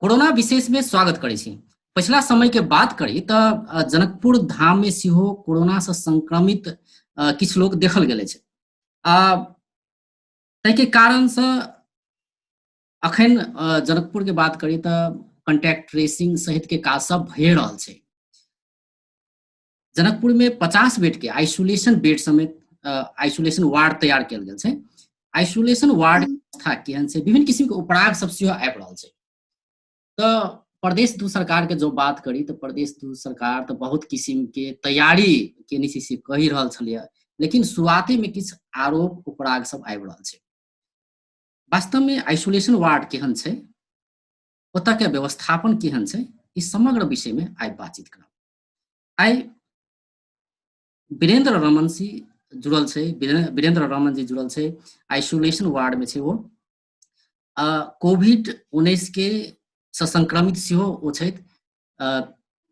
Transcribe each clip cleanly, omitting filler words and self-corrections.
Corona विशेष में स्वागत करै छी। पछिला समय के बात करी तऽ जनकपुर धाम में सेहो कोरोना से संक्रमित किछु लोक देखल गेल अछि आ ताहिके कारण से अखन जनकपुर के बात करी तऽ कंटैक्ट ट्रेसिंग सहित के काज सब भए रहल छै। जनकपुर में 50 बेड के आइसोलेशन बेड समेत आइसोलेशन वार्ड तैयार कयल गेल छै। आइसोलेशन वार्ड व्यवस्था केहन छै, विभिन्न किसिम के उपराग सब सेहो आबि रहल छै। तऽ प्रदेश दू सरकार के जो बात करी तऽ प्रदेश दू सरकार तऽ बहुत किसिम के तैयारी केने छै से कहि रहल छलैया, लेकिन शुरुआते में किछु आरोप उपराग सब आबि रहल छै। वास्तव में आइसोलेशन वार्ड केहन छै, ओतऽ के व्यवस्थापन केहन छै, ई समग्र विषय में आइ बातचीत करब। आइ वीरेंद्र रमन सिंह जुड़ल छै, वीरेंद्र रमन जी जुड़ल छै, आइसोलेशन वार्ड में छै ओ। कोविड 19 के से संक्रमित सेहो ओ छथि,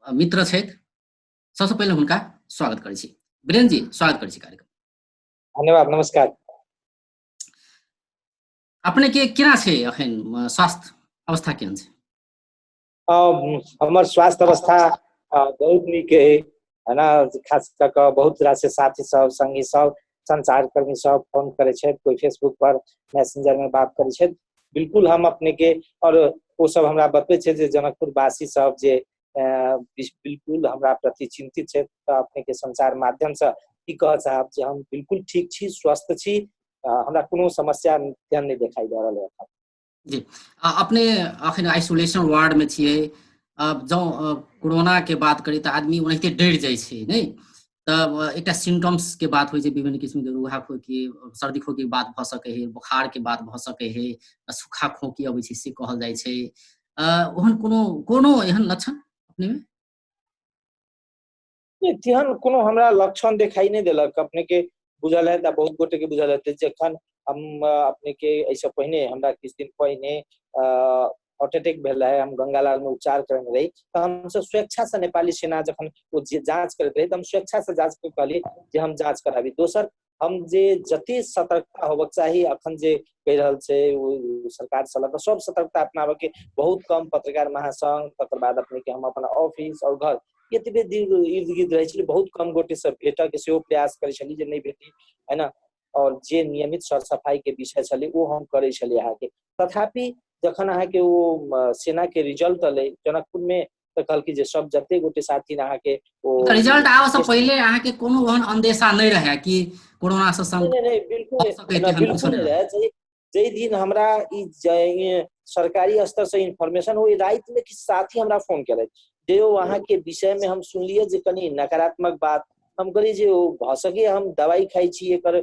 मित्र छथि। सबसँ पहिले हुनका स्वागत करै छी। वीरेंद्र जी, स्वागत करै छी कार्यक्रम। धन्यवाद, नमस्कार। अपने के केना छै अखन स्वास्थ्य अवस्था केहन छै? हमर स्वास्थ्य अवस्था बहुत नीक है, है ना। खास कऽ कऽ बहुत रास साथी सब, संगी सब, संचारकर्मी सब फोन करै छथि, कोइ फेसबुक पर मैसेंजर में बात करै छथि। बिल्कुल हम अपने के और ओ सब हमरा बतबै छथि जे जनकपुर वासी सब जे बिल्कुल हमरा प्रति चिंतित छथि। तऽ अपने के संचार माध्यम से की कहऽ चाहब जे हम बिल्कुल ठीक छी, स्वस्थ छी, हमरा कोनो समस्या तेहन नहि देखाई दऽ रहल है। जी, अपने अखन आइसोलेशन वार्ड में छियै। अब जँ कोरोना के बात करी तऽ आदमी ओनाहिते डरि जाइ छै, नहि तऽ एकटा सिम्टम्स के बात होइ छै, विभिन्न किस्म के रूहा खोकी, सर्दी खोकी के बात भऽ सकै है, बुखार के बात भऽ सकै है, सूखा खोकी अबै छै से कहल जाइ छै। ओहन कोनो कोनो एहन लक्षण अपने में? नहि, तेहन कोनो हमरा लक्षण देखाई नहि देलक। अपने के बुझल हैत आ बहुत गोटे के बुझल हेतै, जखन हम अपने के एहिसँ पहिने, हमरा किछु दिन पहिने हार्ट अटैक भेल रहै, हम गंगालाल में उपचार करने रही, तऽ हमसब स्वेच्छा से नेपाली सेना जखन ओ जाँच करैत रही तऽ हम स्वेच्छा से जाँच के कहलियै जे हम जाँच कराबी। दोसर, हम जे जते सतर्कता होबक चाही अखन जे कहि रहल छै ओ सरकार से लऽ कऽ सब सतर्कता अपनाबऽ के, बहुत कम पत्रकार महासंघ, तकर बाद अपने के हम अपन ऑफिस और घर एतबे दिन इर्द गिर्द रहै छलै, बहुत कम गोटे से भेटऽ के सेहो प्रयास करै छली जे नहि भेटी, है ना। और जे नियमित सर सफाई के विषय छलै ओ हम करै छलियै अहाँके। तथापि जखन अहाँके ओ सेना के रिजल्ट एलै जनकपुर में तऽ कहलकै जे सब जते गोटे साथी अहाँके ओ रिजल्ट आबऽ से पहिले अहाँके कोनो ओहन अंदेशा नहि रहै कि कोरोना से संक्रमित? नहीं, बिल्कुल बिल्कुल नहीं रहे। जाहि दिन हमरा ई सरकारी स्तर से इन्फॉर्मेशन ओहि राति में किछु साथी हमरा फोन केलथि जे ओ अहाँके विषय में हम सुनलियै जे कनि नकारात्मक बात। हम कहलियै जे ओ भऽ सकैए हम दवाई खाइ छी एकर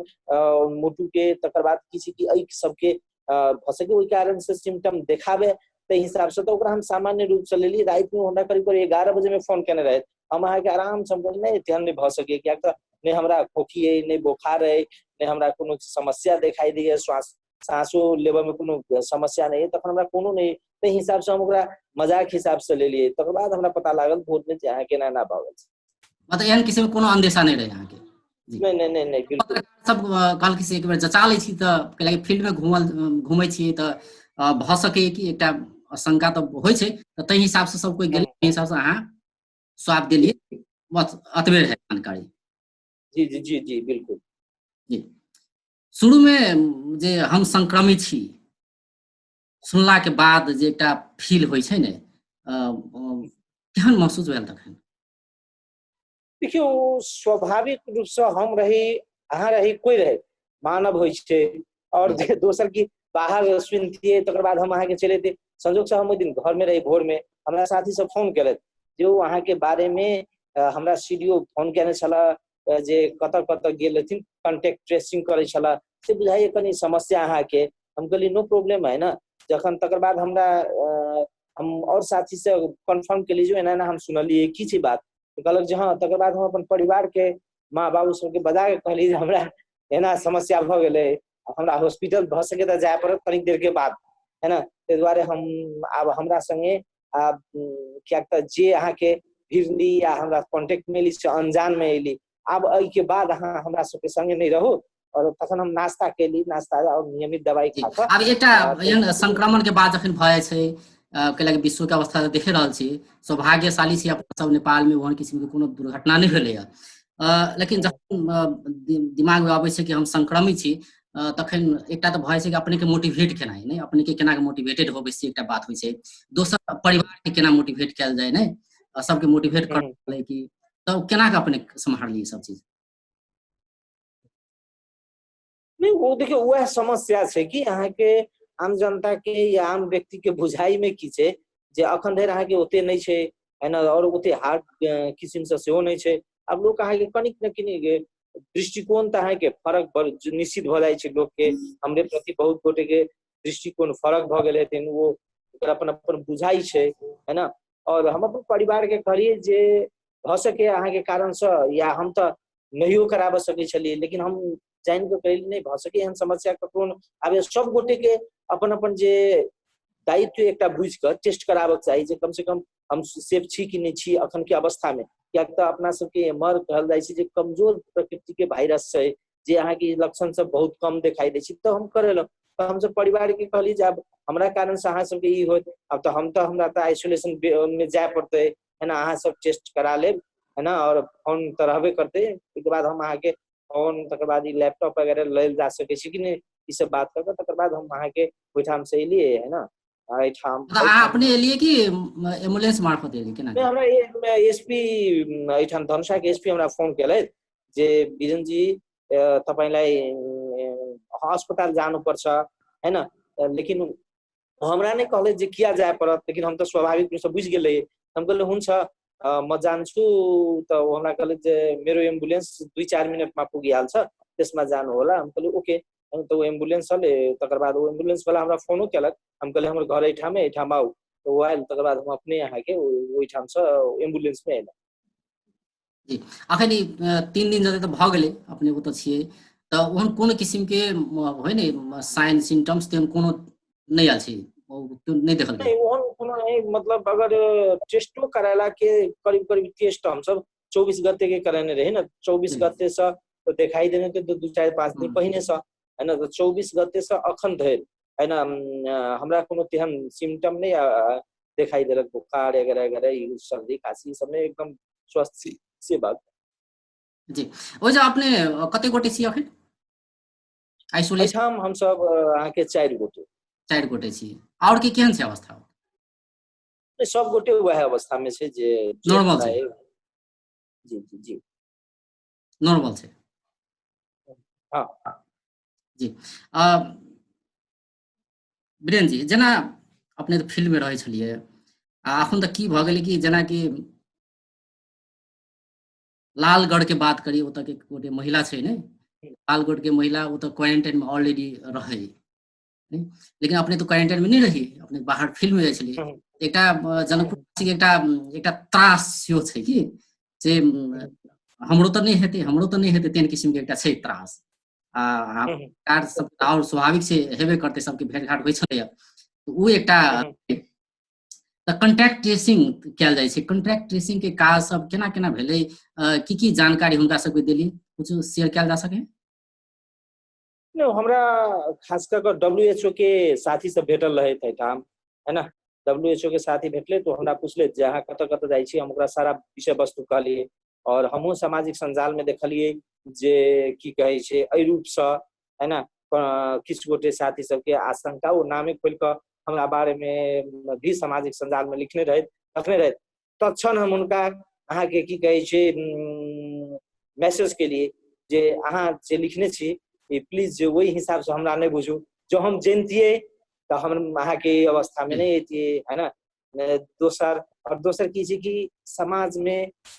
मोटू के, तकर बाद किछु कि एहि सबके भऽ सकै ओहि कारण से सिम्टम देखाबे, ताहि हिसाब से तऽ ओकरा हम सामान्य रूप से लेलियै। राति में हमरा करीब करीब 11 बजे में फोन केने रहथि। हम अहाँके आराम से हम कहलियै नहि तेहन नहि भऽ सकैए, किएक तऽ नहि हमरा खोखी अइ, नहि बोखार अइ, नहि हमरा कोनो समस्या देखाई दैए, श्वास साँसो लेबऽ में कोनो समस्या नहि अइ, तखन हमरा कोनो नहि, ताहि हिसाब से हम ओकरा मजाक हिसाब से लेलियै। तकर बाद हमरा पता लागल भोर में जे अहाँके एना एना भऽ गेल छै। मतलब एहन किसिम के कोनो अंदेशा नहि रहै अहाँके? नहीं नहीं नहीं नहीं, बिल्कुल। सब कहलक से एक बेर जचा लै छी तऽ कैलाकि फील्ड में घुमै छियै तऽ भऽ सकैए कि एकटा शंका तऽ होइ छै, तऽ ताहि हिसाब से सब कोइ गेलै, ताहि हिसाब से अहाँ स्वाब देलियै, बस अतबे रहै जानकारी। जी जी जी जी बिल्कुल। जी, शुरू में जे हम संक्रमित छी सुनला के बाद जे एकटा फील होइ छै ने, केहन महसूस भेल तखन? देखियौ, स्वाभाविक रूप से हम रही, अहाँ रही, कोई रहे, मानव होइ छै। और जे दोसर की बाहर सुनतियै तकर बाद हम अहाँके चलि अयतियै। संजोग से हम ओहि दिन घर में रही, भोर में हमरा साथी सब फोन केलथि जे ओ अहाँके बारे में हमरा सी डी ओ फोन केने छलए जे कतऽ कतऽ गेल रहथिन, कॉन्टेक्ट ट्रेसिंग करै छलए, से बुझाइए कनि समस्या अहाँके। हम कहलियै नो प्रॉब्लम है ना। जखन तकर बाद हमरा हम और साथी से कन्फर्म केलियै जे एना एना हम सुनलियै, की छै बात, कहलक जे हँ। तकर बाद हम अपन परिवार के माँ बाबू सबके बजा के कहलियै जे हमरा एना समस्या भऽ गेलै, हमरा हॉस्पिटल भऽ सकै तऽ जाय पड़त कनिक देर के बाद, है ना। ताहि दुआरे हम आब हमरा संगे आब किएक तऽ जे अहाँके भिड़ली या हमरा कॉन्टेक्ट में एली से अनजान में एली, आब एहिके बाद अहाँ हमरा सबके संगे नहि रहू। और तखन हम नास्ता केली, नास्ता और नियमित दवाई खा कऽ। आब एकटा एहन संक्रमण के बाद जखन भऽ जाइ छै कैलाकि विश्वके अवस्था तऽ देखे रहल छी। सौभाग्यशाली छी अपना सब नेपालमे, ओहन किसिमके कोनो दुर्घटना नहि भेलैए। लेकिन जखन दिमागमे अबै छै कि हम संक्रमित छी, तखन एकटा तऽ भऽ जाइ छै कि अपनेके मोटिवेट केनाइ, नहि अपनेके केना मोटिवेटेड होबै से एकटा बात होइ छै। दोसर परिवारके केना मोटिवेट कयल जाय, नहि सबके मोटिवेट कर कि तब केना कऽ अपने सम्हारलियै सब चीज? नहि, ओ देखियौ वएह समस्या छै कि अहाँके आम जनता के या आम व्यक्ति के बुझाई में की छै जे अखन धरि अहाँके ओते नहि छै, है ना, और ओते हार्ड किसिमसँ सेहो नहि छै। आब लोक अहाँके कनिक ने कनिक दृष्टिकोण तऽ अहाँके फरक निश्चित भऽ जाइ छै लोकके। हमरे प्रति बहुत गोटे के दृष्टिकोण फरक भऽ गेल हेथिन, ओ ओकर अपन अपन बुझाइ छै, है ना। और हम अपन परिवार के कहलियै जे भऽ सके अहाँके कारणसँ, या हम तऽ नहियो कराबऽ सकै छलियै, लेकिन हम जानि कऽ कहलियै नहि भऽ सके एहन समस्या ककरो आबे। सब गोटे के अपन अपन जे दायित्व एकटा बुझि कऽ टेस्ट कराबऽ चाही जे कम से कम हम सेफ छी कि नहि छी अखन के अवस्था मे। कियाक तऽ अपना सबके एम्हर कहल जाइ छै जे कमजोर प्रकृति के वायरस छै, जे अहाँके लक्षण सब बहुत कम देखाई दै छै। तऽ हम करेलहुँ, तऽ हमसब परिवार के कहली जे आब हमरा कारण से अहाँ सबके ई होत, आब तऽ हम तऽ हमरा तऽ आइसोलेशन मे जाय पड़तै, है ना, अहाँ सब टेस्ट करा लेब, है ना, और फोन तऽ रहबे करतै। ओहिके बाद हम अहाँके फोन, तकर बाद ई लैपटॉप वगैरह लेल जा सकै छै कि नहि, ई सब बात कऽ कऽ तकर बाद हम अहाँके ओहिठाम से एलियै, है ना। एहिठाम अहाँ अपने एलियै कि एम्बुलेंस मार्फत एलियै, केना? नहि, हमरा एसपी एहिठाम धनुषा के एसपी हमरा फोन केलथि जे बिजन जी तपाईँलाई अस्पताल जानुपर्छ, है ना। लेकिन हमरा नहि कहलथि जे किया जाय पड़त, लेकिन हम तऽ स्वाभाविक रूपसँ बुझि गेल रहियै। हम कहलियै हुन्छ म जान्छु। तऽ ओ हमरा कहलथि जे मेरो एम्बुलेन्स 2-4 मिनटमा पुगिहाल्छ, त्यसमा जानु होला। हम कहलियै ओके। तऽ ओ एम्बुलेंस छलै, तकर बाद ओ एम्बुलेंस वाला हमरा फोनो केलक। हम कहलियै हमर घर एहिठाम एहिठाम आउ, तऽ ओ आयल। तकर बाद हम अपने अहाँके ओहिठामसँ एम्बुलेंसमे एलहुँ। जी, अखन ई 3 दिन जते तऽ भऽ गेलै अपने ओतऽ छियै, तऽ ओहन कोनो किसिमके होइ ने साइन सिम्टम्स तेहन कोनो नहि आयल छै, नहि देखल? नहि, ओहन कोनो नहि। मतलब अगर टेस्टो करेला के करीब करीब टेस्ट हमसब 24 गते के करेने रही ने, 24 गते से तऽ देखाई देने तऽ 2-4-5 दिन पहिने से, है ना। तऽ 24 गते से अखन धरि, है ना, हमरा कोनो तेहन सिम्टम नहि देखाई देलक, बुखार वगैरह वगैरह, ई सर्दी खांसी सब नहि, एकदम स्वस्थ छी से बात। जी, ओ जे अपने कते गोटे छी अखन आइसोलेशन? एहिठाम हमसब अहाँके 4 गोटे। 4 गोटे छी। और के केहन छै अवस्था? सब गोटे वएह अवस्था में छै जे नॉर्मल छै। जी जी जी, नॉर्मल छै। हाँ जी। वीरेन जी, जेना अपने तऽ फील्ड में रहै छलियै, आ अखन तऽ की भऽ गेलै कि जेनाकि लालगढ़ के बात करी, ओतऽ के गोटे महिला छै ने, लालगढ़ के महिला ओतऽ क्वारेंटाइन में ऑलरेडी रहै, लेकिन अपने तऽ क्वारेंटाइन में नहि रही, अपने बाहर फील्ड में जाइ छलियै। एकटा जनकपुर के एकटा एकटा त्रास सेहो छै कि से हमरो तऽ नहि हेतै, हमरो तऽ नहि हेतै, तेहन किसिम के एकटा छै त्रास। आ कार सब आओर स्वाभाविक छै, हेबे करतै, सबके भेंट घाट होइ छलैया, तऽ ओ एकटा तऽ कॉन्टैक्ट ट्रेसिंग कयल जाइ छै। कॉन्टैक्ट ट्रेसिंग के काज सब केना केना भेलै, की की जानकारी हुनका सबके देली, कुछ शेयर कयल जा सके? नहि, हमरा खास कऽ कऽ WHO के साथी सब भेटल रहथि एहिठाम, है ना। WHO के साथी भेटले तऽ हमरा पुछलथि जे अहाँ कतऽ कतऽ जाइ छी। हम ओकरा सारा विषय वस्तु कहलियै, और हमहूँ सामाजिक सञ्जालमे देखलियै जे की कहै छै एहि रूपसँ, है ना, किछु गोटे साथी सबके आशंका, ओ नामे खोलि कऽ हमरा बारेमे भी सामाजिक सञ्जालमे लिखने रहथि, रखने रहथि। तत्क्षण हम हुनका अहाँके की कहै छै मैसेज केलियै जे अहाँ जे लिखने छी प्लीज जे ओहि हिसाबसँ हमरा नहि बुझू, जँ हम जनितियै तऽ हम अहाँके ई अवस्थामे नहि अयतियै, है ना। दोसर, और दोसर की छै कि समाजमे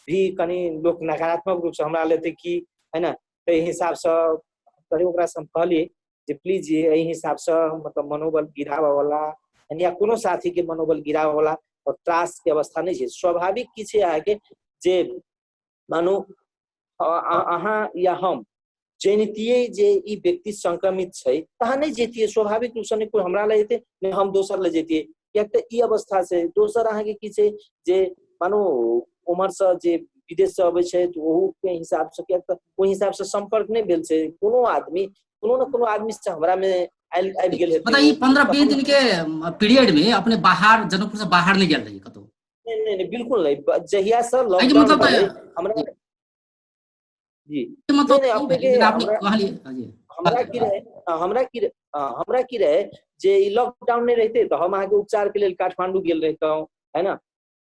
भी कनि लोक नकारात्मक रूपसँ हमरा लेतै की, है ना। ताहि हिसाबसँ ओकरासँ हम कहलियै जे प्लीज एहि हिसाबसँ मतलब मनोबल गिराबऽवला या कोनो साथीके मनोबल गिराबऽवला और त्रास के अवस्था नहि छै। स्वाभाविक की छै अहाँके जे मानू अहाँ या हम जनितियै जे ई व्यक्ति संक्रमित छै तऽ अहाँ नहि जैतियै, स्वाभाविक रूपसँ नहि कोइ हमरा लए जेतै, नहि हम दोसर लए जैतियै, किएक तऽ ई अवस्था छै। दोसर अहाँके की छै जे मानू उम्हरसँ जे विदेशसँ अबै छै तऽ ओहूके हिसाबसँ, किएक तऽ ओहि हिसाबसँ सम्पर्क नहि भेल छै, कोनो आदमी कोनो ने कोनो आदमीसँ हमरामे आबि गेल हेतै। मतलब ई 15-20 दिन के पीरियड में अपने बाहर जनकपुर से बाहर नहीं गेल रही कतौ? नहीं नहीं नहीं, बिल्कुल नहीं। जहिया से लॉकडाउन मतलब हमरा जी मतलब हमरा की रहे जे ई लॉकडाउन नहीं रहते तो हम अहाँके उपचार के लेल काठमांडू गेल रहितहुँ, है ना।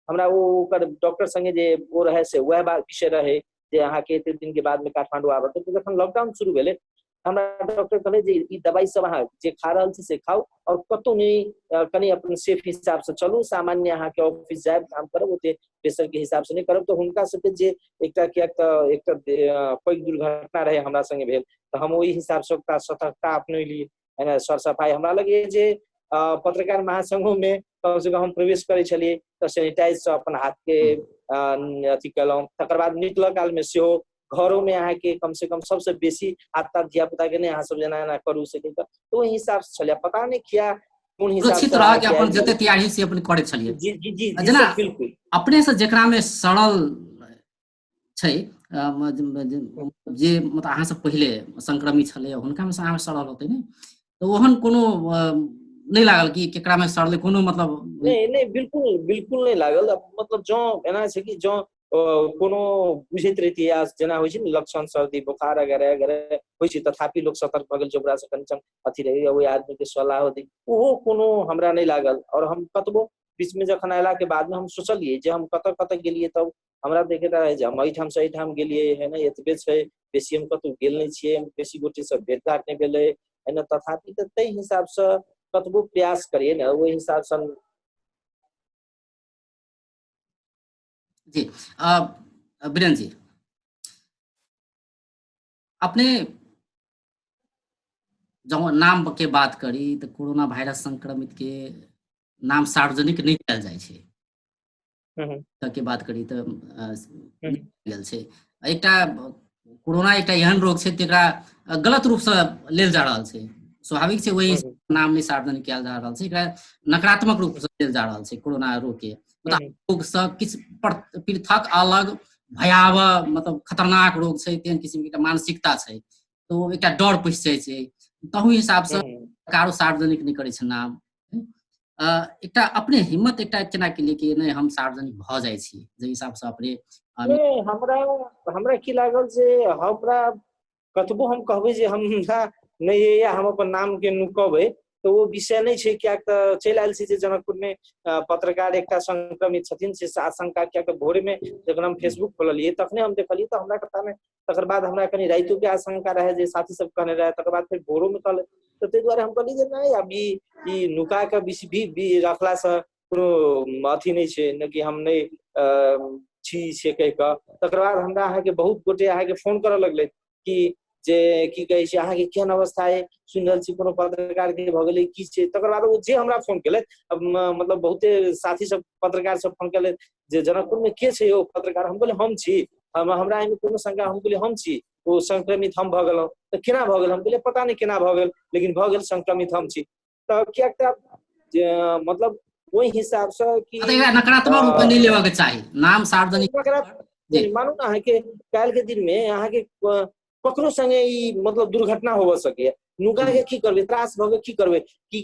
हमरा वो ओकर डॉक्टर संगे जे वो रहे से वएह बात विषय रहे जे अहाँके एते दिन के बाद में काठमांडू आबऽ। तो जखन लॉकडाउन शुरू भेलै हमरा डॉक्टर कहले जे ई दवाई सब अहाँ जे खा रहल छी से खाउ और कतौ नहीं, कनि अपन सेफ हिसाब से चलू, सामान्य अहाँके ऑफिस जायब काम करब, ओते प्रेशर के हिसाब से नहीं करब। तो हुनका सबके जे एकटा कियाक तऽ एकटा पैघ दुर्घटना रहे हमरा संगे भेल, तऽ हम ओहि हिसाब से सतर्कता अपनेलियै, है ना। सर सफाई हमरा लगैए जे पत्रकार महासंघो में कम से कम हम प्रवेश करै छलियै तऽ सैनिटाइज से अपन हाथ के अथी केलहुँ। तकर बाद निकलऽ काल में सेहो घरों में अहाँके कम से कम सबसे बेसी हाथ ताथ धिया पुता के नहीं अहाँ सब जेना एना करू से कहि कऽ, तो ओहि हिसाब से छलै। पता नहीं किया कोन हिसाब सुरक्षित से रह के अहाँके अपन आबि जते गेल। तैयारी से अपन करै छलियै। जी जी जी जी जेना सर, बिल्कुल। अपने से जेकरा में सड़ल छै, जे मतलब अहाँ से पहिले संक्रमित छलै हुनका में से अहाँ सड़ल होतै ने, तऽ ओहन कोनो नहि लागल कि केकरा में सड़लै कोनो मतलब? नहीं नहीं, बिल्कुल बिल्कुल नहीं लागल। मतलब जँ एना छै कि जँ कोनो बुझैत रहितियै या जेना होइ छै ने लक्षण सर्दी बोखार वगैरह वगैरह होइ छै, तथापि लोक सतर्क भऽ गेल जे ओकरासँ कनि अथी रहै, ओहि आदमीके सलाह होतै, ओहो कोनो हमरा नहि लागल। और हम कतबो बीचमे जखन अयलाके बादमे हम सोचलियै जे हम कतऽ कतऽ गेलियै, तब हमरा देखैत रहै जे हम एहिठाम से एहिठाम गेलियै, है ने, एतबे छै, बेसी हम कतहु गेल नहि छियै, बेसी गोटेसँ भेटघाट नहि भेलै, है ने। तथापि तऽ ताहि हिसाबसँ कतबो प्रयास करियै ने ओहि हिसाबसँ। जी वीरेन्द्र जी, अपने जब नाम के बात करी तो कोरोना वायरस संक्रमित के नाम सार्वजनिक नहीं कयल जाइ छै के बात करी तो गेल छै। एकटा कोरोना एकटा एहन रोग छै जेकरा गलत रूप से लेल जा रहल छै, स्वाभाविक छै वही नाम नहीं सार्वजनिक कयल जा रहल छै, एकरा नकारात्मक रूप से लेल जा रहल छै कोरोना रोग के। मतलब रोग से किछु पृथक अलग भयावह मतलब खतरनाक रोग छै, तेहन किसिम के एकटा मानसिकता छै, तो एकटा डर पैसि जाइ छै, तहु हिसाब से कारो सार्वजनिक नहि करै छै नाम। एकटा अपने हिम्मत एकटा केना केलियै कि नहि हम सार्वजनिक भऽ जाइ छी, जाहि हिसाब से अपने? हमरा हमरा की लागल जे हमरा कतबो हम कहबै जे हमरा नहि या हम अपन नाम के नुकबै तऽ ओ विषय नहि छै, कियाक तऽ चलि आयल छी जे जनकपुर में पत्रकार एकटा संक्रमित छथिन से आशंका, कियाक तऽ भोरे में जखन हम फेसबुक खोललियै तखने हम देखलियै, तऽ हमरा कथा में तकर बाद हमरा कनि रातिओ के आशंका रहै जे साथी सब कहने रहै, तकर बाद फेर भोरो में कहले, तऽ ताहि दुआरे हम कहलियै जे नहि आब ई नुका कऽ भी रखलासँ कोनो अथी नहि छै, नहि कि हम नहि छी से कहि कऽ। तकर बाद हमरा अहाँके बहुत गोटे अहाँके फोन करऽ लगलै कि जे की कहै छै अहाँके केहन अवस्था अइ, सुनि रहल छी कोनो पत्रकार के भऽ गेलै की छै। तकर बाद ओ जे हमरा फोन केलथि, मतलब बहुते साथी सब पत्रकार सब फोन केलथि जे जनकपुर में के छै ओ पत्रकार, हम कहलियै हम छी, हमरा एहिमे कोनो शंका, हम कहलियै हम छी ओ संक्रमित हम भऽ गेलहुँ, तऽ केना भऽ गेल, हम कहलियै पता नहि केना भऽ गेल, लेकिन भऽ गेल संक्रमित हम छी। तऽ कियाक तऽ जे मतलब ओहि हिसाबसँ कि नकारात्मक रूप नहि लेबऽ के चाही नाम सार्वजनिक। मानू ने अहाँके काल्हि के दिन में अहाँके ककरो संगे ई मतलब दुर्घटना होबऽ सकैया, नुका के की करबै, त्रास भऽ के की करबै, की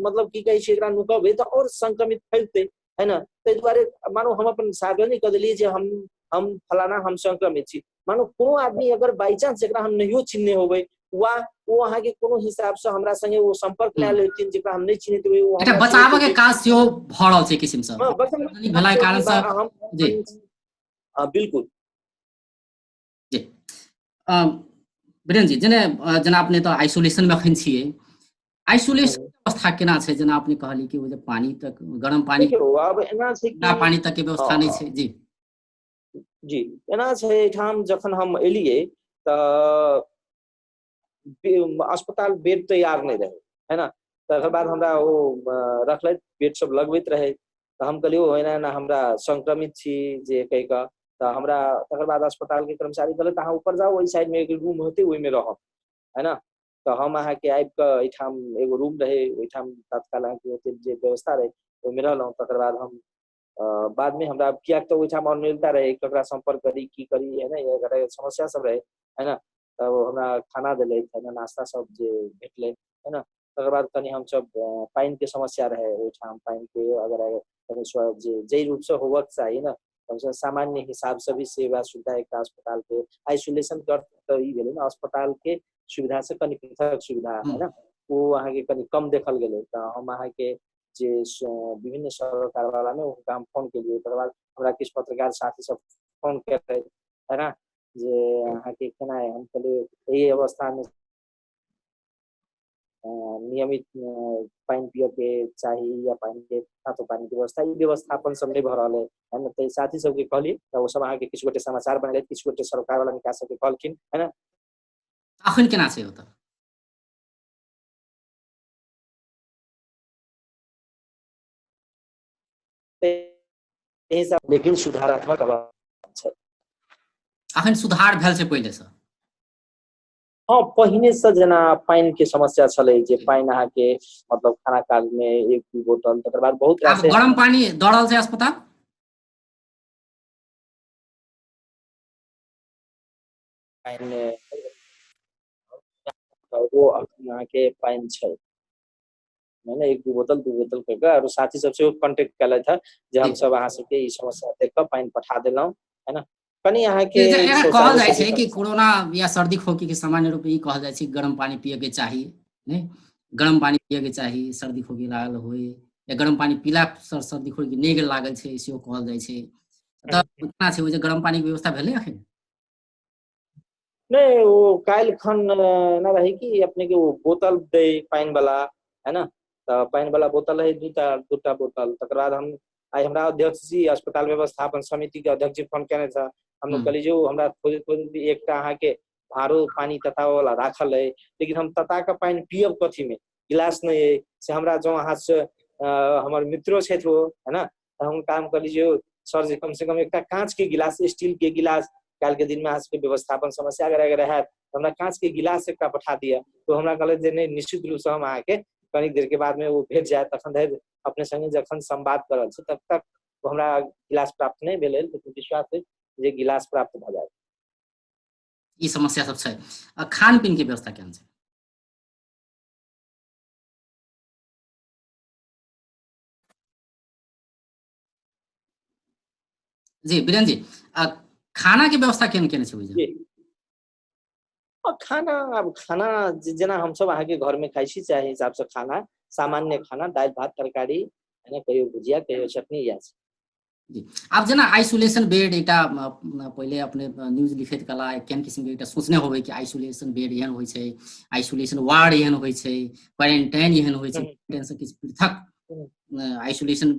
मतलब की कहै छै एकरा नुकबै तऽ और संक्रमित फैलतै, है ना। ताहि दुआरे मानू हम अपन सार्वजनिक कऽ देलियै जे हम फलाना हम संक्रमित छी, मानू कोनो आदमी अगर बाई चांस एकरा हम नहियो चिन्हने होबै वा ओ अहाँके कोनो हिसाब से हमरा संगे ओ संपर्क मे आयल हेथिन जेकरा हम नहि चिन्हैत होबै, ओ एकटा बचाव के काज सेहो भऽ रहल छै किसिम सँ भेला के कारण सँ। जी बिल्कुल जी। वीरेन्द्र जी, जेना जेना अपने तऽ आइसोलेशन में अखन छियै, आइसोलेशन अवस्था केना छै? जेना अपने कहली कि ओ जे पानी तक गरम पानी आब एना छै कि पानी तक के व्यवस्था नहि छै। जी जी एना छै एहिठाम जखन हम एलियै तऽ अस्पताल बेड तैयार नहि रहै, है ना। तकर बाद हमरा ओ रखलथि, बेड सब लगबैत रहै, तऽ हम कहलियै ओ एना एना हमरा संक्रमित छी जे कहि कऽ, तऽ हमरा तकर बाद अस्पताल के कर्मचारी कहलथि अहाँ ऊपर जाउ, ओहि साइड में एगो रूम होतै ओहिमे रहब, है ना। तऽ हम अहाँके आबि कऽ एहिठाम एगो रूम रहै ओहिठाम तत्काल अहाँके ओते जे व्यवस्था रहै ओहिमे रहलहुँ। तकर बाद हम बाद में हमरा कियाक तऽ ओहिठाम अनिलता रहै, ककरा सम्पर्क करी की करी, है ना, एकर समस्या सब रहै, है ना। तब हमरा खाना देलथि, है ना, नाश्ता सब जे भेटलै, है ना। तकर बाद कनि हमसब पानिके समस्या रहै ओहिठाम, पानिके अगर कनि जे जाहि रूपसँ होबक चाही ने, कमसँ सामान्य हिसाबसँ भी सेवा सुविधा एकटा अस्पतालके आइसोलेशन के अर्थ तऽ ई भेलै ने अस्पतालके सुविधासँ कनि पृथक सुविधा है ने, ओ अहाँके कनि कम देखल गेलै। तऽ हम अहाँके जे विभिन्न सरोकारवालामे हुनका हम फोन केलियै, तकर बाद हमरा किछु पत्रकार साथी सब फोन केलथि है ना, जे अहाँके केना, हम कहलियै एहि अवस्थामे नियमित पानि पियऽके चाही या पानिके तातो पानिके व्यवस्था, ई व्यवस्थापन सब नहि भऽ रहल है है ने। तऽ साथी सबके कहलियै तऽ ओ सब अहाँके किछु गोटे समाचार बनेलथि, किछु गोटे सरकारवाला निकाय सबके कहलखिन है ने। अखन केना छै ओतऽ? लेकिन सुधारात्मक छै, अखन सुधार भेल छै पहिले से? हाँ, पहिने से जेना पानि के समस्या छलै जे पानि अहाँके मतलब खाना काल में 1-2 बोतल, तकर बाद बहुत रास गरम पानि दऽ रहल छै अस्पताल? पानि ओ अहाँके पानि छै ने, 1-2 बोतल 2 बोतल कऽ कऽ। आरो साथी सब सेहो कॉन्टेक्ट केलथि हँ जे हमसब अहाँ सबके ई समस्या देख कऽ पानि पठा देलहुँ है ना। कनि अहाँके कहल जाइ छै कि कोरोना या सर्दी खोखी के सामान्य रूप ई कहल जाइ छै गरम पानि पियके चाही, नहि गरम पानि पियके चाही सर्दी खोखी लागल होय, या गरम पानि पीला सर्दी खोखी नहि लागल छै सेहो कहल जाइ छै। तऽ केना छै, ओ जे गरम पानिके व्यवस्था भेलै अखन? नहि, ओ काल्हि खन एना रहै कि अपने के ओ बोतल दै पानि वाला है ना, तऽ पानि वाला बोतल रहै दूटा बोतल। तकर बाद हम आइ हमरा अध्यक्ष जी अस्पताल व्यवस्थापन समिति के अध्यक्ष जी फोन केने था, हम कहलियै जे ओ हमरा खोजैत खोजैत एकटा अहाँके आरो पानि तताबऽ वाला राखल अइ, लेकिन हम तता कऽ पानि पियब कथीमे, गिलास नहि अइ, से हमरा जँ अहाँसँ हमर मित्रो छथि ओ है ना, तऽ हम हुनका हम कहलियै जे सर जे कम से कम एकटा काँच के गिलास, स्टील के गिलास, काल्हिके दिनमे अहाँ सबके व्यवस्थापन समस्या अगर अगर हैत तऽ हमरा काँच के गिलास एकटा पठा दिअ। तऽ हमरा कहलथि जे नहि, निश्चित रूपसँ हम अहाँके कनिक देरके बादमे ओ भेट जायत। तखन धरि अपने संगे जखन संवाद कर रहल छी तब तक हमरा गिलास प्राप्त नहि भेल, लेकिन विश्वास अछि जे गिलास प्राप्त भऽ जायत। ई समस्या सब छै। आ खान पीन के व्यवस्था केहन छै? जी वीरेन जी, खाना के व्यवस्था केहन केने छै? जी खाना, आब खाना जेना हमसब अहाँके घर में खाइ छी चाहे हिसाब से खाना, सामान्य खाना दालि भात तरकारी है ना, कहियो भुजिया कहियो चटनी इएह छै। जी, आब जेना आइसोलेशन बेड एकटा पहिले अपने न्यूज लिखैत कला केहन किसिमके एकटा सोचने होबै कि आइसोलेशन बेड एहन होइ छै, आइसोलेशन वार्ड एहन होइ छै, क्वारेंटाइन एहन होइ छै, क्वारेंटाइन से किछु पृथक आइसोलेशन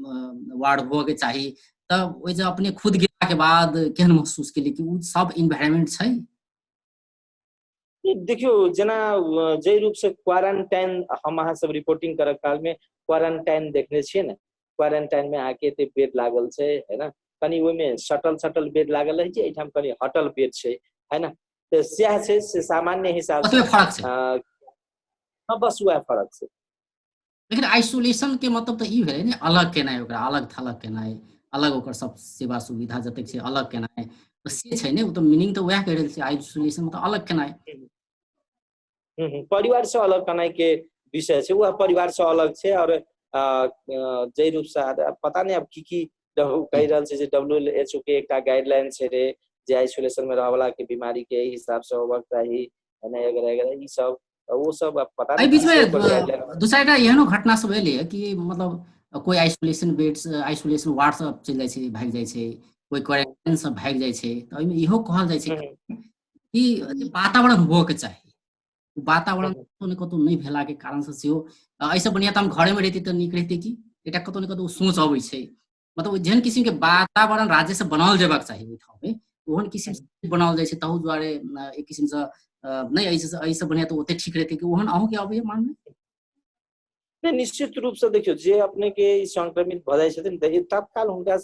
वार्ड होबऽके चाही। तऽ ओहि जे अपने खुद गेलाके बाद केहन महसूस केलियै कि ओ सब इन्वायरमेंट छै? देखियौ, जेना जाहि रूप से क्वारंटाइन हम अहाँ सब रिपोर्टिंग करऽ काल में क्वारंटाइन देखने छियै ने, क्वारंटाइन में अहाँके एते बेड लागल छै है ना, कनि ओहिमे सटल सटल बेड लागल रहै छै, एहिठाम कनि हटल बेड छै है ना, तऽ सएह छै से सामान्य हिसाब से फर्क छै। हाँ, बस वएह फर्क छै। लेकिन आइसोलेशन के मतलब तऽ ई भेलै ने अलग केनाइ, ओकरा अलग थलग केनाइ, अलग ओकर सब सेवा सुविधा जतेक छै अलग केनाइ, तऽ से छै ने, ओ तऽ मीनिंग तऽ वएह कहि रहल छै, आइसोलेशन मतलब अलग केनाइ। परिवार से अलग केनाइ के विषय छै, वएह परिवार से अलग छै। और जाहि रूप से पता नहि आब की की कहि रहल छै जे WHO के एकटा गाइडलाइन छै रे जे आइसोलेशन में रहऽ वाला के बीमारी के हिसाब से होबाक चाही, ई सब ओ सब पता एहि बीच में दूसरा एकटा एहनो घटना सब एलै कि मतलब कोई आइसोलेशन बेड आइसोलेशन वार्ड सब चलि जाइ छै, भागि जाइ छै, कोई क्वारेंटाइन सब भागि जाइ छै। तऽ एहिमे इहो कहल जाइ छै कि वातावरण होबऽके चाही, वातावरण कतौ ने कतौ नहि भेला के कारण से सेहो एहिसँ बढ़िआँ तऽ हम घरेमे रहितै तऽ नीक रहितै कि एकटा कतौ ने कतौ सोच अबै छै। मतलब जेहन किसिम के वातावरण राज्य से बनाओल जेबाक चाही ओहिठाममे, ओहन किसिम से बनाओल जाइ छै, तहु दुआरे एक किसिमसँ नहि एहिसँ बढ़िआँ तऽ ओते ठीक रहितै कि ओहन अहूँके अबैए मनमे? नहि, निश्चित रूप से देखियौ जे अपने के संक्रमित भऽ जाइ छथिन तऽ तत्काल हुनका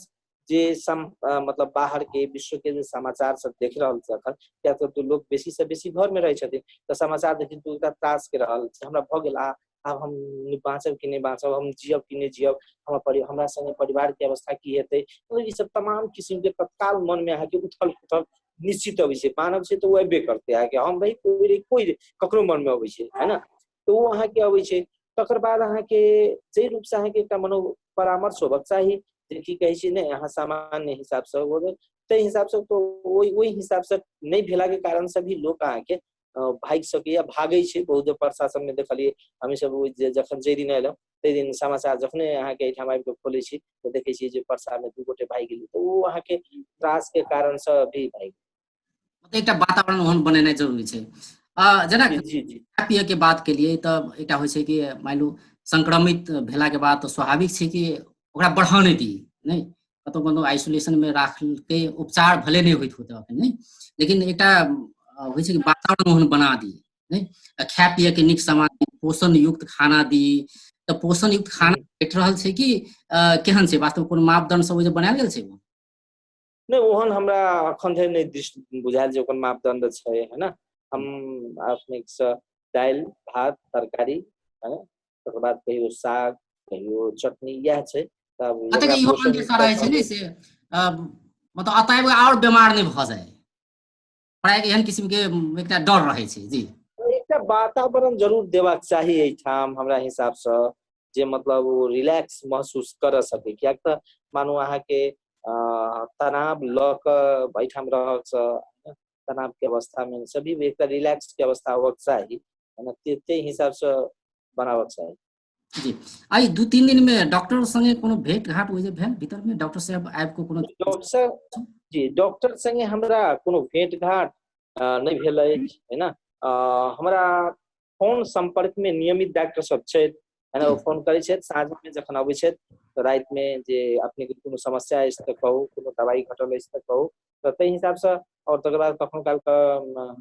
जे मतलब बाहर के विश्व के जे समाचार सब देख रहल छै अखन, किया तऽ लोक बेसी से बेसी घर में रहै छथिन, तऽ समाचार देखिन तऽ हुनका त्रास के रहल हमरा भऽ गेल, आब हम बाँचब कि नहि बाँचब, हम जियब कि नहि जियब, हमरा संगे परिवार के अवस्था की हेतै, मतलब ई सब तमाम किसिम के तत्काल मन में अहाँके उथल पुथल निश्चित अबै छै। मानव छै तऽ ओ अयबे करतै, अहाँके हम रही कोई रही कोई रही ककरो मन में अबै छै है ना, तऽ ओ अहाँके अबै छै। तकर बाद अहाँके जाहि रूपसँ अहाँके एकटा मनो परामर्श होबक चाही जे की कहै छै नहि अहाँ सामान्य हिसाबसँ होबै ताहि हिसाबसँ, तऽ ओहि ओहि हिसाबसँ नहि भेलाके कारणसँ भी लोक अहाँके भागि सकैया, भागै छै। बहुत परसा सबमे देखलियै हमी सब, जखन जाहि दिन एलहुँ ताहि दिन समाचार जखने अहाँके एहिठाम आबि कऽ खोलै छी तऽ देखै छी जे परसामे 2 गोटे भागि गेलै, तऽ ओ अहाँके त्रासके कारणसँ भी भागि गेल। एकटा वातावरण ओहन बनेनाइ जरूरी छै। जेना खाय पियै के बात केलियै तऽ एकटा होइ छै कि मानि लू संक्रमित भेलाके बाद तऽ स्वाभाविक छै कि ओकरा बढ़ऽ नहि दी, नहि कतहु कतहु आइसोलेशन मे राखलकै, उपचार भले नहि होइत होतै अखन नहि, लेकिन एकटा होइ छै कि वातावरण ओहन बना दी, नहि खाय पियै के नीक सामान, पोषण युक्त खाना दी। तऽ पोषण युक्त खाना भेट रहल छै कि केहन छै वास्तव, कोनो मापदंड सब जे बनायल गेल छै? नहि, ओहन हमरा अखन धरि नहि दृष्टि बुझायल जे ओकर मापदंड छै, है ना। हम अपने से दालि भात तरकारी, है ना, तकर बाद कहियो साग कहियो चटनी, इएह छै। तब इहो रहै छै ने से मतलब अतएव आओर बीमार नहि भऽ जाय, प्रायः एहन किसिम के एकटा डर रहै छै। जी, एकटा वातावरण जरूर देबाक चाही एहिठाम हमरा हिसाबसँ, जे मतलब ओ रिलैक्स महसूस कर सकै, कियाक तऽ मानू अहाँके तनाव लऽ कऽ एहिठाम रहऽसँ तनाव के अवस्था में सभी एकटा रिलैक्स के अवस्था होबक चाही, है ना, ताहि हिसाबसँ बनाबक चाही। जी, आई 2-3 दिन में डॉक्टर संगे कोनो भेंट घाट ओइ जे भेल भीतर में डॉक्टर साहब आबि कऽ कोनो? डॉक्टर जी, डॉक्टर संगे हमरा कोनो भेंट घाट नहि भेल अछि, है ना। हमरा फोन संपर्क में नियमित डॉक्टर सब छथि, है ना, ओ फोन करै छथि साँझ में जखन अबै छथि तऽ राति में जे अपने के कोनो समस्या अछि तऽ कहू, कोनो दवाई घटल अछि तऽ कहू, तऽ ताहि हिसाबसँ। आओर तकर बाद कखनो कालके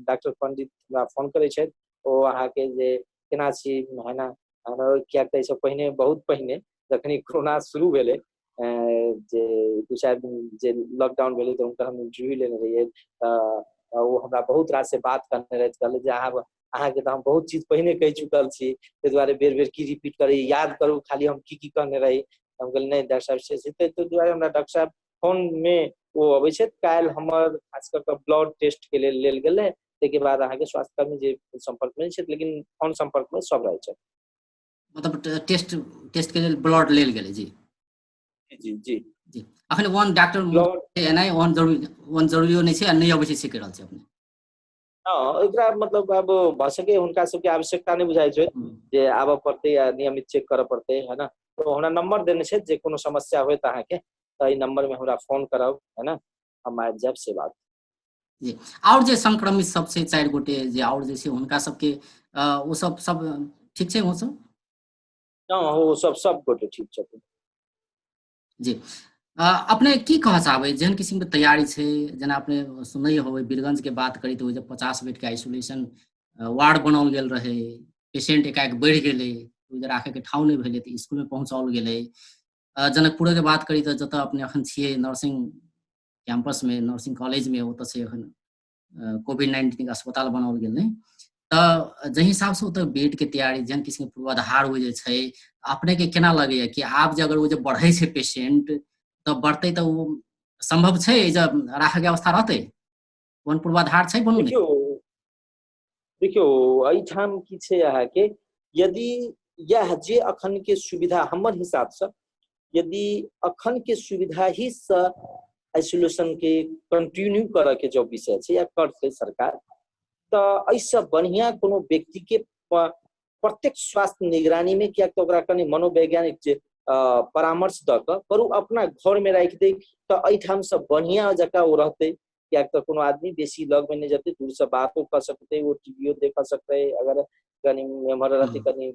डॉक्टर पंडित हमरा फोन करै छथि, ओ अहाँके जे केना छी, है ना, कियाक तऽ एहिसँ पहिने बहुत पहिने जखन कोरोना शुरू भेलै जे 2-4 दिन जे लॉकडाउन भेलै तऽ हुनकर हम इंटरव्यू लेने रहियै, तऽ ओ हमरा बहुत रास से बात कहने रहथि, कहले जे अहाँके तऽ हम बहुत चीज पहिने कहि चुकल छी, ताहि दुआरे बेर बेर की रिपीट करी, याद करू खाली हम की की कहने रही। हम कहलियै नहि डॉक्टर साहब से, ताहि दुआरे हमरा डॉक्टर साहब फोनमे ओ अबै छथि। काल्हि हमर खास कऽ कऽ ब्लड टेस्ट के लेल लेल गेलै, ताहिके बाद अहाँके स्वास्थ्यकर्मी जे सम्पर्कमे छथि, लेकिन फोन सम्पर्कमे सब रहै छथि। मतलब टेस्ट टेस्ट के लेल ब्लड लेल गेलै? जी जी जी जी। अखन वन डॉक्टर एनाइ ओहन जरूरी, ओहन जरूरियो नहि छै आ नहि अबै छै से कहि रहल छै अपने? हँ, एकरा मतलब आब भऽ सके हुनका सबके आवश्यकता नहि बुझाइ छै जे आबऽ पड़तै या नियमित चेक करऽ पड़तै, है ना। तो हमरा नंबर देने छै जे कोनो समस्या होय तऽ अहाँके तऽ एहि नंबर में हमरा फोन करब, है ना, हम आबि जायब, से बात। जी, आओर जे संक्रमित सब छै 4 गोटे जे आओर जे छै हुनका सबके ओ सब सब ठीक छै? ओ सब हँ, ओ सब सब गोटे ठीक छथिन। जी, अपने की कहऽ चाहबै जेहन किसिमके तैयारी छै, जेना अपने सुनै होबै बीरगंज के बात करी तऽ ओहि जे 50 बेड के आइसोलेशन वार्ड बनाओल गेल रहै, पेशेंट एकाएक बढ़ि गेलै, ओहि जे राखैके ठाउँ नहि भेलै तऽ स्कूलमे पहुँचाओल गेलै। जनकपुरके बात करी तऽ जतऽ अपने अखन छियै नर्सिंग कैंपसमे, नर्सिंग कॉलेजमे, ओतऽ छै एखन कोविड-19 के अस्पताल बनाओल गेल नहि, तऽ जाहि हिसाबसँ ओतऽ बेडके तैयारी जेहन किसिमके पूर्वाधार ओ जे छै, अपनेके केना लगैया कि आब जे अगर ओ जे बढ़ै छै पेशेंट तऽ बढ़तै तऽ ओ सम्भव छै जे राखैके अवस्था रहतै? कोन पूर्वाधार छै बनू? देखियौ देखियौ, एहिठाम की छै अहाँके, यदि इएह जे अखन के सुविधा हमर हिसाबसँ यदि अखन के सुविधा ही से आइसोलेशन के कंटिन्यू करऽ के जो विषय छै या करतै सरकार, तऽ एहिसँ बढ़िआँ कोनो व्यक्ति के प्रत्यक्ष स्वास्थ्य निगरानी में, कियाक तऽ ओकरा कनि मनोवैज्ञानिक जे परामर्श दऽ कऽ करू अपना घर में राखि दै तऽ एहिठामसँ बढ़िआँ जकाँ ओ रहतै, कियाक तऽ कोनो आदमी बेसी लगमे नहि जेतै, दूरसँ बातो कऽ सकतै, ओ टीवीओ देख सकतै, अगर कनि एम्हर रहतै कनि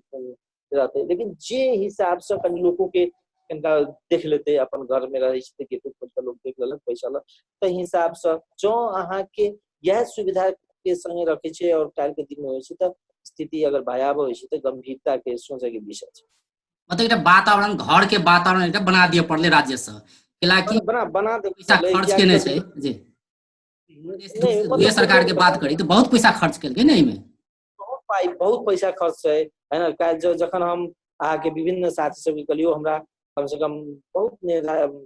रहतै, लेकिन जे हिसाबसँ कनि लोको के कनिटा देख लेतै, अपन घरमे रहै छै तऽ गेटो खोलि कऽ लोक देख लेलक बैसल, ताहि हिसाबसँ जँ अहाँके इएह सुविधा के संगे रखै छै आओर काल्हिके दिनमे होइ छै तऽ स्थिति अगर भयावह होइ छै तऽ गंभीरता के सोचै के विषय छै। मतलब एकटा वातावरण, घर के वातावरण एकटा बना दिअ पड़लै राज्य से, कैलाकि बना बना दे पैसा खर्च केने छै जी। सरकार के बात करी तऽ बहुत पैसा खर्च केलकै ने एहिमे, बहुत पाइ, बहुत पैसा खर्च छै, है ना। काल्हि जखन हम अहाँके विभिन्न साथी सबके कहलियौ, हमरा कम से कम बहुत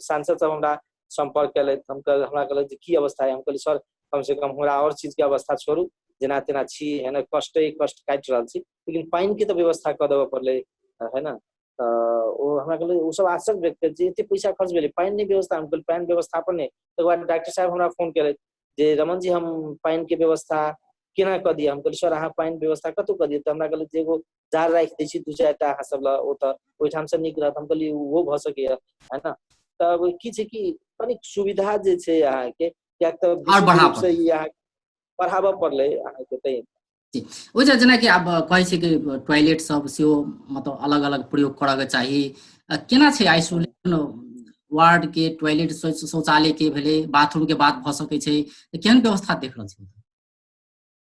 सांसद सब हमरा सम्पर्क केलथि, हम हमरा कहलथि जे की अवस्था है, हम कहलियै सर कम से कम हमरा आओर चीज के अवस्था छोड़ू, जेना तेना छी, है ना, कष्टे कष्ट काटि रहल छी, लेकिन पानि के तऽ व्यवस्था कऽ देबऽ पड़लै, है ने। तऽ ओ हमरा कहलक, ओ सब आश्चर्य व्यक्त केलक जे एते पैसा खर्च भेलै, पानि नहि व्यवस्था। हम कहलियै पानि व्यवस्थापन नहि। तकर बाद डॉक्टर साहब हमरा फोन केलथि जे रमन जी हम पानि के व्यवस्था केना कऽ दिअ? हम कहलियै सर अहाँ पानि व्यवस्था कतौ कऽ दिअ। तऽ हमरा कहलक जे एगो जार राखि दै छी दू चारि टा अहाँ सब लए, ओतऽ ओहिठाम से नीक रहत। हम कहलियै ओहो भऽ सकैया, है ने। तब की छै कि कनिक सुविधा जे छै अहाँके, कियाक तऽ आओर विशुद्ध बढ़ाबऽ रूप से ई अहाँ बढ़ाबऽ पड़लै अहाँके तै। ओहि जे जेनाकि आब कहै छै कि टॉयलेट सब सेहो मतलब अलग अलग प्रयोग करऽ के चाही, केना छै आइसोलेशन वार्ड के टॉयलेट, शौचालय के भेलै, बाथरूम के बात भऽ सकै छै, तऽ केहन व्यवस्था देख रहल छी?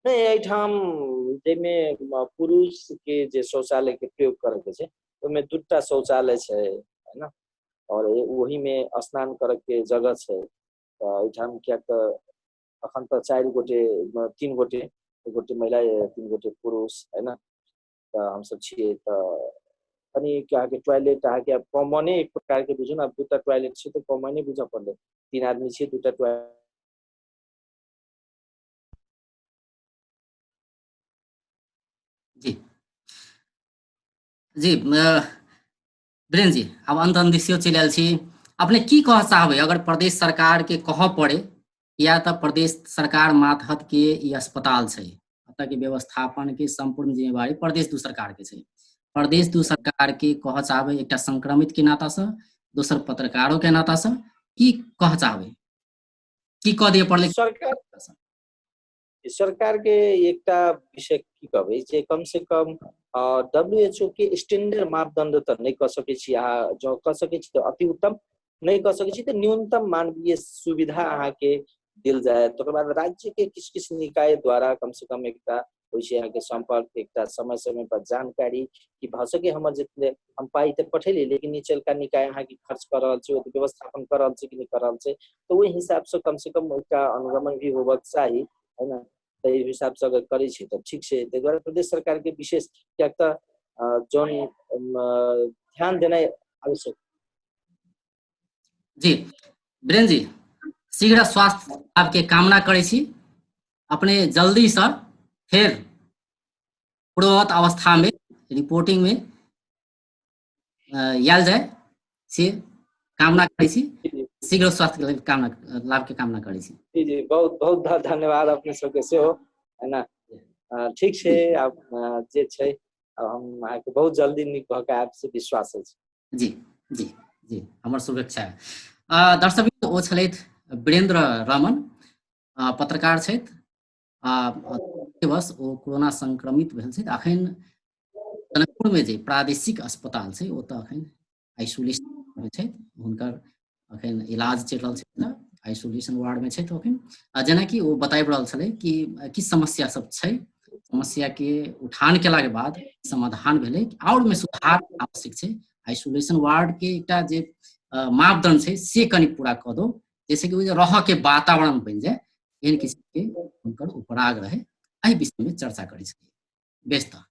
नहि, एहिठाम जाहिमे पुरुष के जे शौचालय के प्रयोग करऽ के छै ओहिमे दूटा शौचालय छै, है ने, और ओहि मे स्नान करऽ के जगह छै। तऽ एहिठाम कियाक तऽ अखन तऽ चारि गोटे, तीन गोटे, एक गोटे महिला, तीन गोटे पुरुष, है ने, तऽ हमसब छियै। तऽ कनि अहाँके टॉयलेट अहाँके कॉमने एक प्रकार के बुझू ने, दूटा टॉयलेट छै तऽ कॉमने बुझऽ पड़लै, तीन आदमी छियै दूटा टॉयलेट। जी जी वीरेन्द्र जी, आब अंत अंत सेहो चलि आयल छी। अपने की कहऽ चाहबै अगर प्रदेश सरकार के कहऽ पड़े, या तऽ प्रदेश सरकार मातहत के ई अस्पताल छै, एतऽ के व्यवस्थापन के सम्पूर्ण जिम्मेवारी प्रदेश दू सरकार के छै, प्रदेश दू सरकार के कहऽ चाहबै एकटा संक्रमित के नाता से, दोसर पत्रकारों के नाता से, की कहऽ चाहबै, की कह दिअ पड़लै? सरकार के एकटा विषय की कहबै जे कम से कम WHO के स्टैंडर्ड मापदंड तऽ नहि कऽ सकै छी अहाँ, जँ कऽ सकै छी तऽ अति उत्तम, नहि कऽ सकै छी तऽ न्यूनतम मानवीय सुविधा अहाँके देल जाय। तकर बाद राज्य के किछु किछु निकाय द्वारा कम से कम एकटा होइ छै अहाँके सम्पर्क, एकटा समय समय पर जानकारी कि भऽ सके हमर जितने हम पाइ तऽ पठेली लेकिन निचलका निकाय अहाँके खर्च कऽ रहल छै, ओते व्यवस्थापन कऽ रहल छै कि नहि कऽ रहल छै, तऽ ओहि हिसाबसँ कम से कम एकटा अनुगमन भी होबक चाही, है ने। ताहि हिसाबसँ अगर करै छै तऽ ठीक छै। ताहि दुआरे प्रदेश सरकारके विशेष, कियाक तऽ जौन ध्यान देनाइ आवश्यक। जी वीरेन्द्र जी, शीघ्र स्वास्थ्य लाभके कामना करै छी। अपने जल्दीसँ फेर पूर्ववत अवस्थामे रिपोर्टिंगमे आयल जाय से कामना करै छी। शीघ्र स्वास्थ्य के कामना, लाभ के कामना करै छी। जी जी, बहुत बहुत धन्यवाद अपने सबके सेहो, है ना। ठीक छै, आब जे छै हम अहाँके बहुत जल्दी नीक भऽ के आयब से विश्वास अछि। जी जी जी, हमर शुभेच्छा। दर्शक, ओ छलथि वीरेंद्र रमन, पत्रकार छथि, बस ओ कोरोना संक्रमित भेल छथि। अखन जनकपुरमे जे प्रादेशिक अस्पताल छै ओतऽ अखन आइसोलेशन छथि, हुनकर अखन इलाज चलि रहल छै, आइसोलेशन वार्डमे छथि अखन। जेनाकि ओ बताबि रहल छलै कि की समस्या सब छै, समस्या के उठान केलाके बाद समाधान भेलै आओर ओहिमे सुधार आवश्यक छै। आइसोलेशन वार्ड के एकटा जे मापदंड छै से कनि पूरा कऽ दो, जैसे कि ओ रहऽ के वातावरण बनि जाय, एहन किस्म के हुनकर उपराग रहे। एहि विषय में चर्चा करै छलियै। बेस तऽ।